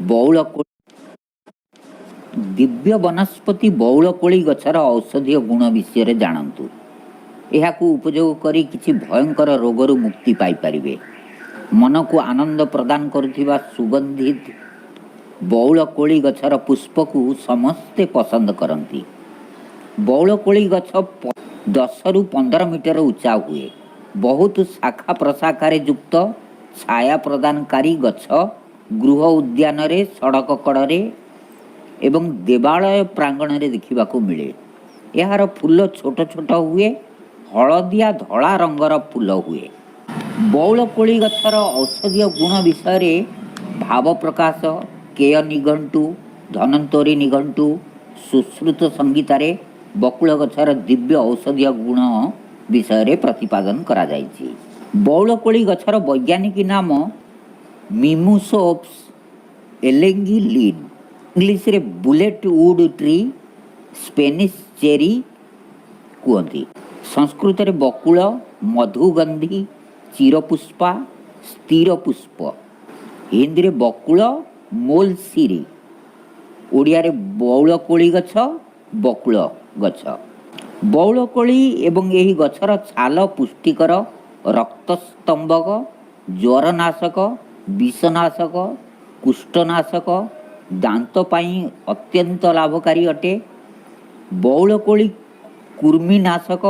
ବଉଳ ଦିବ୍ୟ ବନସ୍ପତି ବଉଳକୋଳି ଗଛର ଔଷଧୀୟ ଗୁଣ ବିଷୟରେ ଜାଣନ୍ତୁ। ଏହାକୁ ଉପଯୋଗ କରି କିଛି ଭୟଙ୍କର ରୋଗରୁ ମୁକ୍ତି ପାଇପାରିବେ। ମନକୁ ଆନନ୍ଦ ପ୍ରଦାନ କରୁଥିବା ସୁଗନ୍ଧିତ ବଉଳକୋଳି ଗଛର ପୁଷ୍ପକୁ ସମସ୍ତେ ପସନ୍ଦ କରନ୍ତି। ବଉଳକୋଳି ଗଛ 10ରୁ 15 ମିଟର ଉଚ୍ଚା ହୁଏ। ବହୁତ ଶାଖା ପ୍ରଶାଖାରେ ଯୁକ୍ତ ଛାୟା ପ୍ରଦାନକାରୀ ଗଛ ଗୃହ ଉଦ୍ୟାନରେ, ସଡ଼କ କଡ଼ରେ ଏବଂ ଦେବାଳୟ ପ୍ରାଙ୍ଗଣରେ ଦେଖିବାକୁ ମିଳେ। ଏହାର ଫୁଲ ଛୋଟ ଛୋଟ ହୁଏ। ହଳଦିଆ ଧଳା ରଙ୍ଗର ଫୁଲ ହୁଏ। ବଉଳକୋଳି ଗଛର ଔଷଧୀୟ ଗୁଣ ବିଷୟରେ ଭାବ ପ୍ରକାଶ, କେୟ ନିଘଣ୍ଟୁ, ଧନ୍ୱନ୍ତରୀ ନିଘଣ୍ଟୁ, ସୁଶ୍ରୁତ ସଂହିତାରେ ବକୁଳ ଗଛର ଦିବ୍ୟ ଔଷଧୀୟ ଗୁଣ ବିଷୟରେ ପ୍ରତିପାଦନ କରାଯାଇଛି। ବଉଳକୋଳି ଗଛର ବୈଜ୍ଞାନିକ ନାମ ମିମୋସୋପ୍ସ ଏଲେଙ୍ଗି ଲିନ୍। ଇଂଲିଶରେ bullet wood tree, Spanish cherry କୁହନ୍ତି। ସଂସ୍କୃତରେ ବକୁଳ, ମଧୁଗନ୍ଧି, ଚିରପୁଷ୍ପା, ସ୍ଥିର ପୁଷ୍ପ। ହିନ୍ଦୀରେ ବକୁଳ, ମୋଲସିରି। ଓଡ଼ିଆରେ ବଉଳକୋଳି ଗଛ, ବକୁଳ ଗଛ। ବଉଳକୋଳି ଏବଂ ଏହି ଗଛର ଛାଲ ପୁଷ୍ଟିକର, ରକ୍ତସ୍ତମ୍ଭକ, ଜ୍ୱରନାଶକ, ବିଷନାଶକ, କୁଷ୍ଠନାଶକ, ଦାନ୍ତ ପାଇଁ ଅତ୍ୟନ୍ତ ଲାଭକାରୀ ଅଟେ। ବଉଳକୋଳି କୃମିନାଶକ,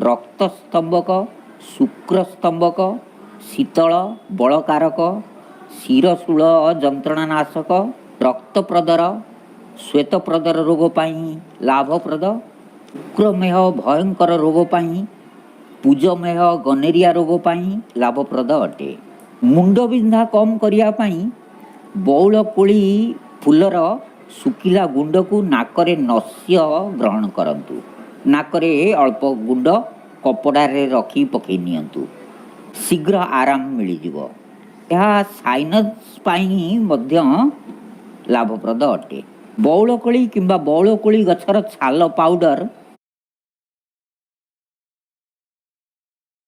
ରକ୍ତସ୍ତମ୍ଭକ, ଶୁକ୍ରସ୍ତମ୍ଭକ, ଶୀତଳ, ବଳକାରକ, ଶିରଶୂଳ ଯନ୍ତ୍ରଣାନାଶକ, ରକ୍ତପ୍ରଦର, ଶ୍ୱେତପ୍ରଦର ରୋଗ ପାଇଁ ଲାଭପ୍ରଦ। ଶୁକ୍ରମେହ ଭୟଙ୍କର ରୋଗ ପାଇଁ, ପୂଜମେହ, ଗନେରିଆ ରୋଗ ପାଇଁ ଲାଭପ୍ରଦ ଅଟେ। ମୁଣ୍ଡବିନ୍ଧା କମ୍ କରିବା ପାଇଁ ବଉଳ କୋଳି ଫୁଲର ଶୁଖିଲା ଗୁଣ୍ଡକୁ ନାକରେ ନସ୍ୟ ଗ୍ରହଣ କରନ୍ତୁ। ନାକରେ ଅଳ୍ପ ଗୁଣ୍ଡ କପଡ଼ାରେ ରଖି ପକେଇ ନିଅନ୍ତୁ, ଶୀଘ୍ର ଆରାମ ମିଳିଯିବ। ଏହା ସାଇନସ୍ ପାଇଁ ମଧ୍ୟ ଲାଭପ୍ରଦ ଅଟେ। ବଉଳକୋଳି କିମ୍ବା ବଉଳକୋଳି ଗଛର ଛାଲ ପାଉଡର